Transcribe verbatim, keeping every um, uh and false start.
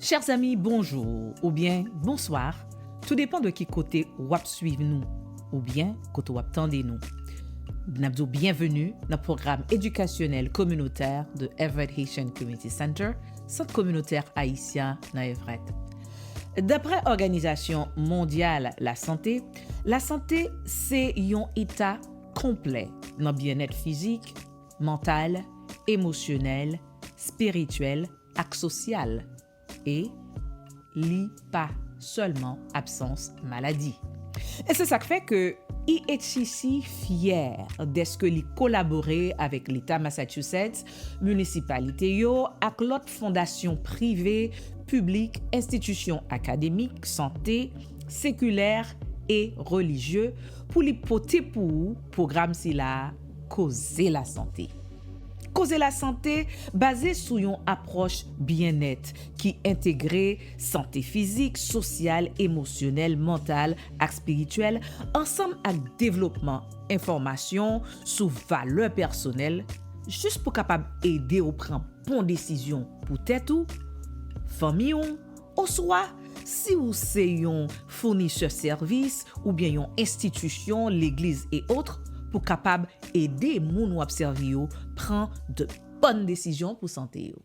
Chers amis, bonjour oubyen bonsoir, tou depan de ki kote w ap swiv nou oubyen kote w ap tande nou. N ap di w byenveni nan pwogram edikasyonèl kominotè de Everett Haitian Community Center, Sant Kominotè Ayisyen nan Everett. Daprè Òganizasyon Mondyal Lasante, lasante se yon eta konplè nan byennèt fizik, mantal, emosyonèl, espirityèl ak sosyal, e li pa sèlman absans maladi. E se sa k fè ke E H C C fyè dèske li kolabore avèk Leta Massachusetts, minisipalite yo ak lòt fondasyon prive, piblik, enstitisyon akademik, sante, sekilè e relijye pou li pote pou ou pwogram sila a, Koze Lasante. Koze Lasante baze sou yon apwòch byennèt ki entegre sante fizik, sosyal, emosyonèl, mantal ak espirityèl, ansanm ak devlopman enfòmasyon sou valè pèsonèl, jis pou kapab ede w pran bon desizyon pou tèt ou, fanmi w, oswa si w se yon founisè sèvis oubyen yon enstitisyon, legliz e otre, pou kapab ede moun w ap sèvi yo pran de bòn desizyon pou sante yo.